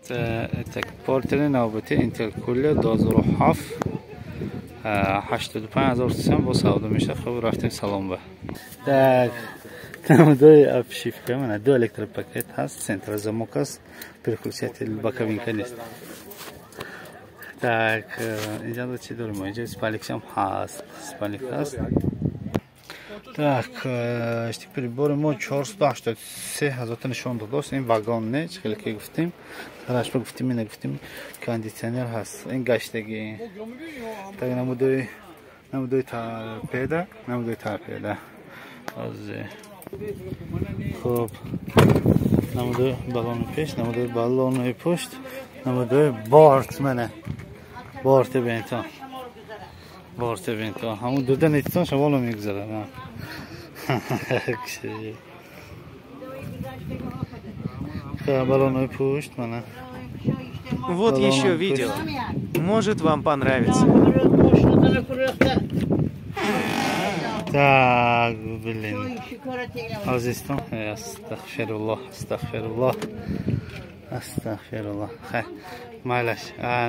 Так, портери навбати Интеркулер 2007 85 000 сом бо савдо мешавад. Хуб, рафтем салон ба. Так, намудои обшивка мана ду электропакет ҳаст, центрозамок аст, переключатель боковинка нест. Так, инҷа чӣ дорем? Инҷа спальникшам ҳаст, спальник ҳаст. Так, штик прибори мо 483 ҳазорта нишон додааст. Ин вагон не, чӣ хеле ки гуфтем, сарашба гуфтем, ина гуфтем, кондитсионер ҳаст. Ин гаштагӣ. Так, намудои торпеда, намудои торпеда. Хуб, намудои баллони пеш, намудои баллони пушт, намудои борт мана. Борт бентон. Борт бентон. Ҳамун дуда нетитон шаволо мегузарад. Баллони пушт мана. Вот еще видео. Может, вам понравится. Так, блин. Азизтон, астағфируллоҳ, астағфируллоҳ, астағфируллоҳ. Хай, майлаш.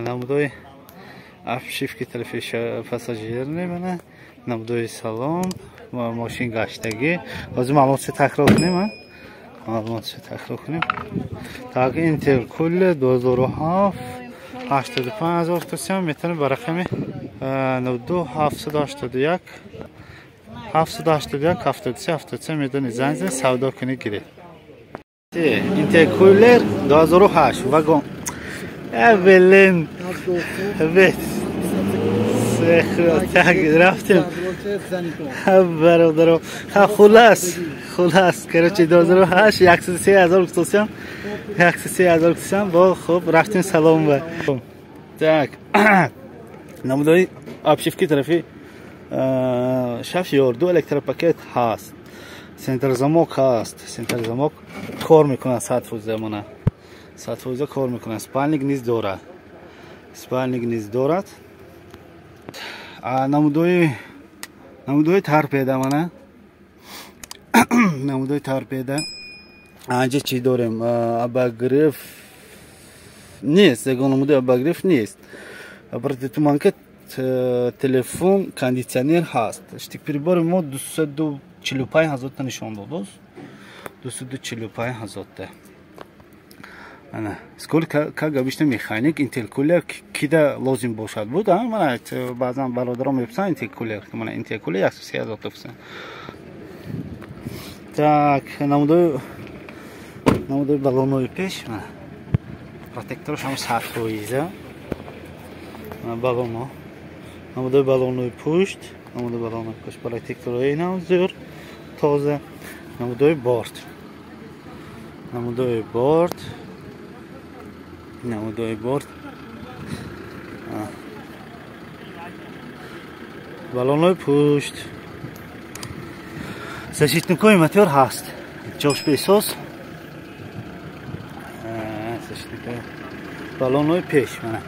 Намудои обшивки тарафи пассажир мемона, намудои салон, мошин гаштагӣ. Ҳозир маълумотшо такрор кунем, маълумотшо такрор кунем. Так, Интеркулер 2007 85 000 сом метавонед ба рақами 92 781 781 73 73 медонед занг занед, савдо кунед, гиред. Интеркулер 2008 вагон. Блин, так, рафтем бародаро. Хулас, хулас, короче, 2008 103 000 гуфтосям, 103 000 гуфтосям. Бо хуб, рафтем салом ба. Так, намудои обшивки тарафи шафёр ду электропакет ҳаст, центрзамок ҳаст, центрзамок кор мекунад 100%, мана 100% кор мекунад. Спальник низ дорад, спальник низ дорад. Намудои торпеда мана, намудои торпеда. Анҷа чӣ дорем? Обогрев нест, ягон намудои обогрев нест. Протитуманка, телефон, кондитсионер ҳаст. Штик прибори мо 245 ҳазорта нишон додааст, 245 ҳазорта. Ана, сколько, как обычно, механик интеркулер кида лозим бошад буд, а мана баъзан бародарон мепурсанд интеркулер, мана интеркулер 103 ҳазорта гуфтанд. Так, намудои баллонои пеш, мана протектораш ҳам 100%, баллоно, намудои баллонои пушт, намудои баллонои пушт, протекторҳои инам зӯр тоза, намудои борт, намудои борт, намудои борт, баллонои пушт, защитникҳои мотор ҳаст, ҷош бесоз, защитникҳои баллонои пеш мана.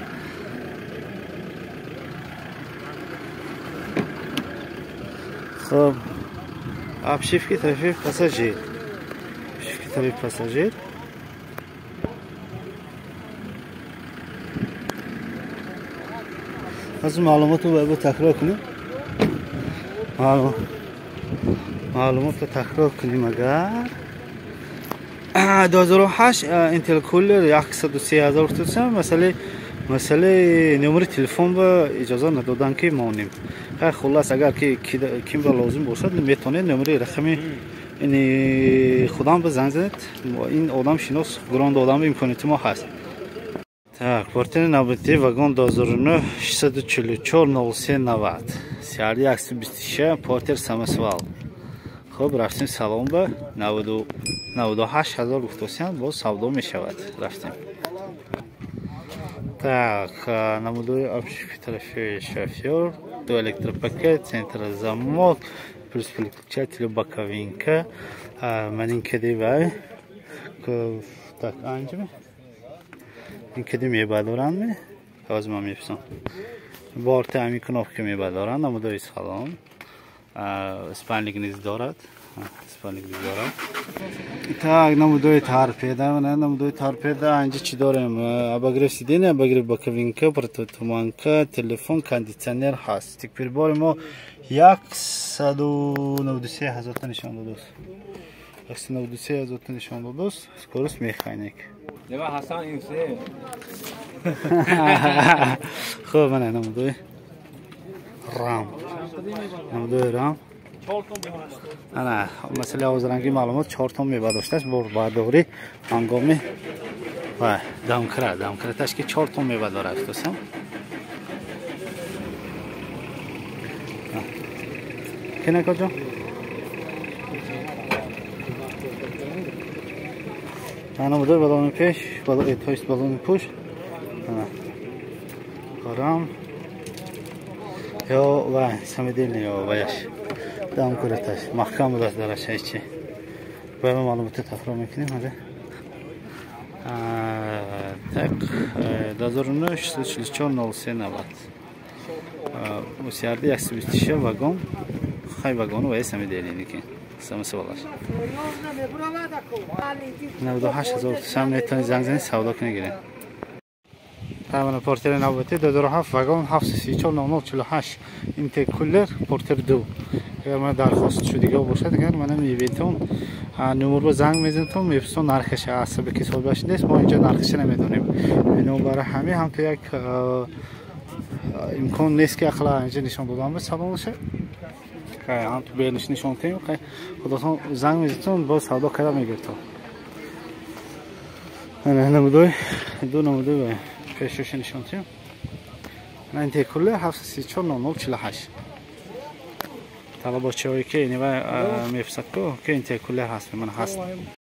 Хуб, обшивки тарафи пассажир, обшивки тарафи пассажир. Аз маълумотро бояд такрор кунем, маълумотро такрор кунем. Агар 2008 Интеркулер 103 000 гуфтасам, масъалаи номери телефон ба иҷоза надодан ки монем. Хай, хулас, агар ки кимро лозим бошад, метавонед номери рақами ини худам ба занг занед. Ин одам шинос гурон одам имконияти мо ҳаст. Так, портери навбати вагон 2009 644 03 90 CRD 126 портер самосвал. Хуб, рафтем салон ба 98 000 гуфтосям, боз савдо мешавад. Рафтем. Так, намудои обшивки тарафи шофёр, ду электропакет, центрозамок, плюс переключатель боковинка, манин кади вай. Так, анҷа ин кади мебардоранд ме? Ҳозир ман мепурсам. Борти ҳамин кнопка мебардоранд, намудои салон. Спальник низ дорад. Спальник бигзорам. Так, намудои торпеда, намудои торпеда, инҷа чӣ дорем? Обогрев сиденья, обогрев боковинка, противотуманка, телефон, кондитсионер ҳаст. Тикпирбори мо 193 ҳазорта нишон додааст. 193 ҳазорта нишон додааст. Скорость механик. Хуб, мана намудои рам. Намудои рам. Ана, масъалаи овозранги маълумот 4 тон мебардоштааст борбардорӣ ҳангоми ва домкраташ ки 4 тон мебардорад дӯстон. Кинакоҷо? Ана мудои балони пеш, то есть балони пуш. Ана. Рам. Ё ва самодельный ё ваяш. Домкраташ маҳкам будааст дараш ҳечи. Бояд мо маълумоти такрор мекунем ҳозир. Так, 2009 644 03 90. Усиарди 126 вагон, хай вагону ва самодельный ки. Самосвалаш. 98 ҳазор сам метавонед занг занед, савдо кунед, гиред. Тамана портери навбати 2007 вагон 734 0048 интеркулер портер 2. Агар мана дархост шудига бошад, агар мана мебинтон, номерба занг мезанедтон, мепурситон нархаша, асаби ки соҳибаш нест, мо инҷа нархаша намедонем. Бинобар ҳамин ҳам то як имкон нест ки ақла инҷа нишон додан ба салонаша. Ҳам то берниш нишон тем, худотон занг мезанедтон, боз савдо карда мегиртон. Ана намудои ду намудои пешоша нишон тем. Ана интеркулер 734 0048. Талабочиҳое ки инива мепурсад ку ки интеркулер ҳаст, ман ҳаст.